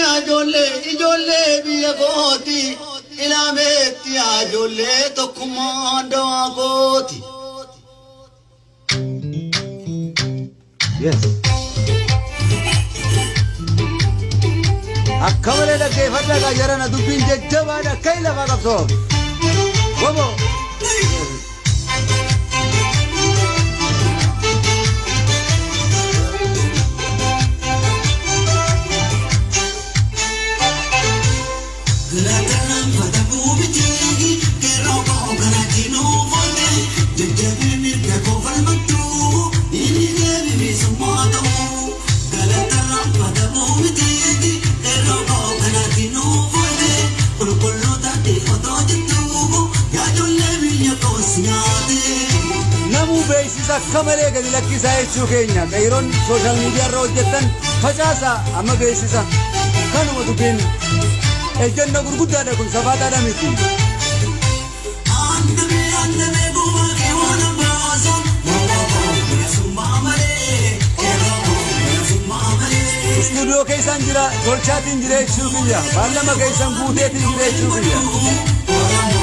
Yaa ijoollee, ijoollee biyya kooti. Ilaameetti yaa ijoollee, tokkummaan dawaa kooti. Yes. Akka malee dhaggeeffadhaa gaa jarana, dubbiin jajjabaadha, akka hin lafaa qabsoo. Waboo. Namuu beeksisa akka malee gadi lakkisaa jechuu keenya, qeeroon social media irra hojjettan facaasaa amma beeksisa. Kanuma dubbiin ejjenna gurguddaadha, kun safaataadha miti. Istuudiyoo keessan jira, tolchaatiin jira jechuu kiyya, baallama keessan guuteetiin jira jechuu kiyya.